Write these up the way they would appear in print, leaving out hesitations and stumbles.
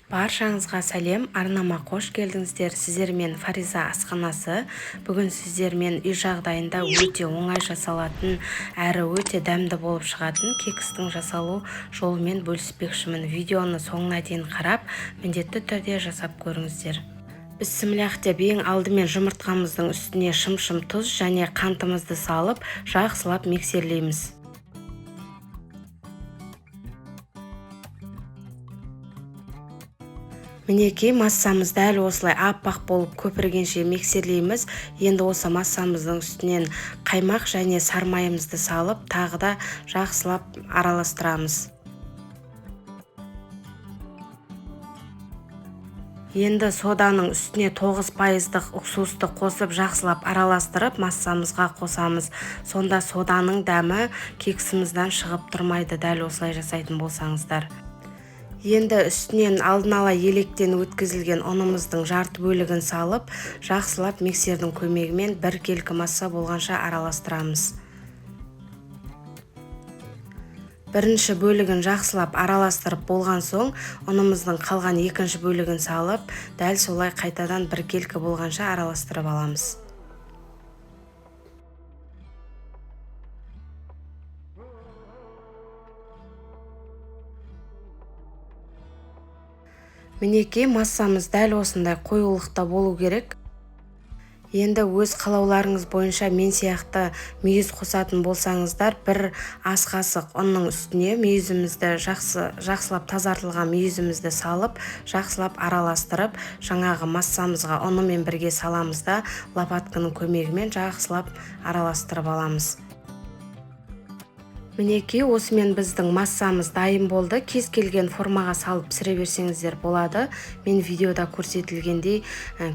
Баршаңызға сәлем, арнама қош келдіңіздер. Сіздермен Фариза асханасы. Бүгін сіздермен үй жағдайында өте оңай жасалатын, әрі өте дәмді болып шығатын кекстің жасалу жолымен бөліспекшімін. Видеоны соңына дейін қарап, міндетті түрде жасап көріңіздер. Бісміллах деп ең алдымен жұмыртқамыздың үстіне шым-шым тұз және қантымызды салып, жақсылап миксерлейміз. Мінекей, массамыз дәл осылай аппақ болып көпіргенше миксерлейміз. Енді осы массамыздың үстінен қаймақ және сармайымызды салып, тағы да жақсылап араластырамыз. Енді соданың үстіне 9% уксусты қосып, жақсылап араластырып, массамызға қосамыз. Сонда соданың дәмі кексімізден шығып тұрмайды, дәл осылай жасайтын болсаңыздар. Енді үстінен алдын ала електен өткізілген ұнымыздың жарты бөлігін салып, жақсылап миксердің көмегімен біркелкі масса болғанша араластырамыз. Бірінші бөлігін жақсылап араластырып болған соң, ұнымыздың қалған екінші бөлігін салып, дәл солай қайтадан біркелкі болғанша араластырып аламыз. Мінекей, массамыз дәл осындай қоюлықта болу керек. Енді өз қалауларыңыз бойынша мен сияқты мүйіз қосатын болсаңыздар, бір ас қасық ұнның үстіне мүйізімізді жақсылап тазартылған мүйізімізді салып, жақсылап араластырып, жаңағы массамызға ұнымен бірге саламыз да, лопатканың көмегімен жақсылап араластырып аламыз. Мінекей, осымен біздің массамыз дайын болды. Кез келген формаға салып пісіре берсеңіздер болады. Мен видеода көрсетілгендей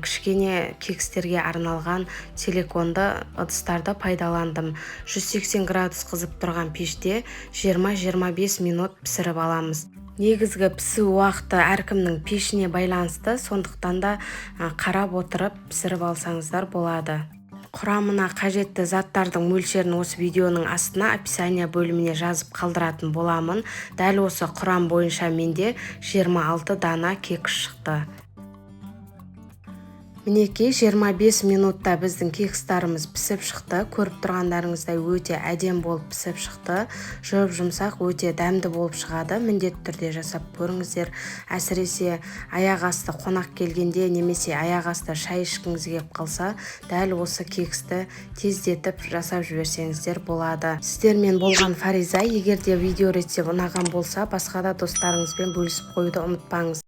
кішкене кекстерге арналған силиконды ыдыстарды пайдаландым. 180 градус қызып тұрған пеште 20-25 минут пісіріп аламыз. Негізгі пісу уақыты әркімнің пешіне байланысты, сондықтан да қарап отырып пісіріп алсаңыздар болады. Құрамына қажетті заттардың мөлшерін осы видеоның астына описание бөліміне жазып қалдыратын боламын. Дәл осы құрам бойынша менде 26 дана кекс шықты. Мінекей, 25 минутта біздің кекстарымыз пісіп шықты. Көріп тұрғандарыңыздай өте әдем болып пісіп шықты. Жұп-жұмсақ, өте дәмді болып шығады. Міндетті түрде жасап көріңіздер. Әсіресе аяқ асты қонақ келгенде немесе аяқ асты шай ішкіңіз келіп қалса, дәл осы кексті тездетіп жасап жіберсеңіздер болады. Сіздермен болған Фариза. Егер де видео рецепт ұнаған болса, басқа да достарыңызбен бөлісіп қоюды ұмытпаңыз.